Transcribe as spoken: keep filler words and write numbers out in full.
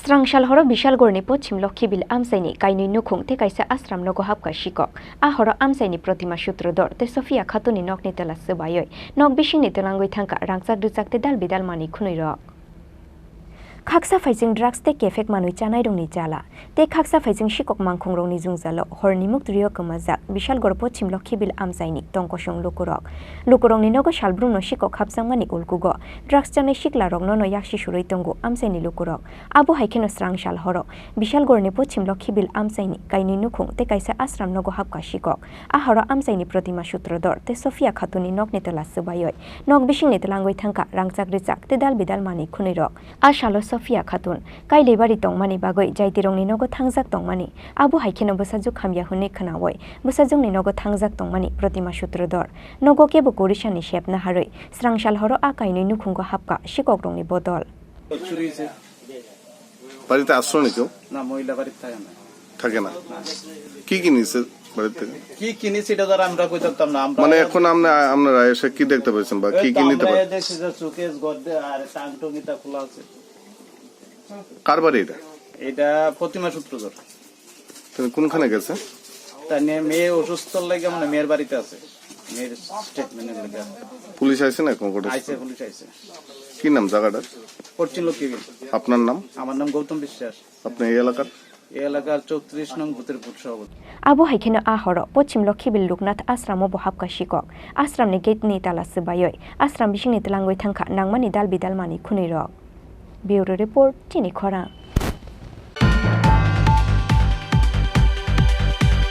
Srang sal horo Bishalgorni pochim Lokhibil amchaini kainwi nukhung tei kaisa ashram nogo hapkha sikok. A horo amchaini Protima Sutrodhor tei Sofia Khatunni nokni twla swbaiwi nok bisingni twlangwi thangkha rangchak rwchak tei dal bidal manwi khwnwi rok. Khaksa phaising drugs tei kephek manwi chanairokni jala tei khaksa phaising sikok mangkhongrokni jwngjalo horni muktwrio kwmajak Bishalgor pochim Lokhibil amchaini tongkosong lukurok. Lukurokni nogo salbrumno sikok hapjakmani ulkugo drugs chanai siklarokno no yaksi surwi tongo amchaini lukurok. Abo hai kheno srang sal horo Bishalgorni pochim Lokhibil amchaini kainwi nukhung tei kaisa ashram nogo hapkha sikok. A horo amchaini Protima Sutrodhor tei Sofia Khatunni nokni twla swbaiwi nok bisingni twlangwi thangkha rangchak rwchak tei dal bidal manwi khwnwi rok. A salo Sofia Khatun kailebari tongmani bagwi jaitirokni nogo thangjak tongmani, abo hai kheno bwsajwk hamya hwnwi khwnawi bwsajwkni nogo thangjak tongmani Protima Sutrodhor nogo kebo korisani sep naharwi srang sal horo a kainwi nukhungo hapkha sikokrokni bodol. চুরি হয়েছে। বাড়িতে আসলো না কেউ? না, মহিলা বাড়িতে থাকে না। থাকে না? না। কি কি নিছে বাড়ি থেকে? কি কি নিছে এটা তো আর আমরা কইতে পারতাম না। আমরা মানে এখন আপনি, আপনারা এসে কি দেখতে পেয়েছেন বা এই কি তো কি নিতে আমরা পারেন? দেখছি যে সুকেস, গদ্দে আর টাং টুং এটা খোলা আছে। কার বাড়ি এটা? এটা প্রতিমা সূত্রধর। তুমি কোনখানে গেছে? তার নিয়ে মেয়ে অসুস্থ লেগে মানে মেয়ের বাড়িতে আছে। মেয়ের স্টেটমেন্টের লেগে। পুলিশ আইছে না এখন ঘটনা? আইছে, পুলিশ আইছে। কি নাম জায়গাটার? পশ্চিম লক্ষ্মীবিল। আপনার নাম? আমার নাম গৌতম বিশ্বাস। আপনি এই এলাকার? এই এলাকার চৌত্রিশ নং বুথের বুথ সভাপতি। Abo hai kheno a horo pochim Lokhibil Loknath ashramo bo hapkha sikok. Ashramni gate ni tala swbaiwi ashram bisingni twlangwi thangkha nangmani dal bidal manwi khwnwi rok. Bureau Report, Chini Khorang.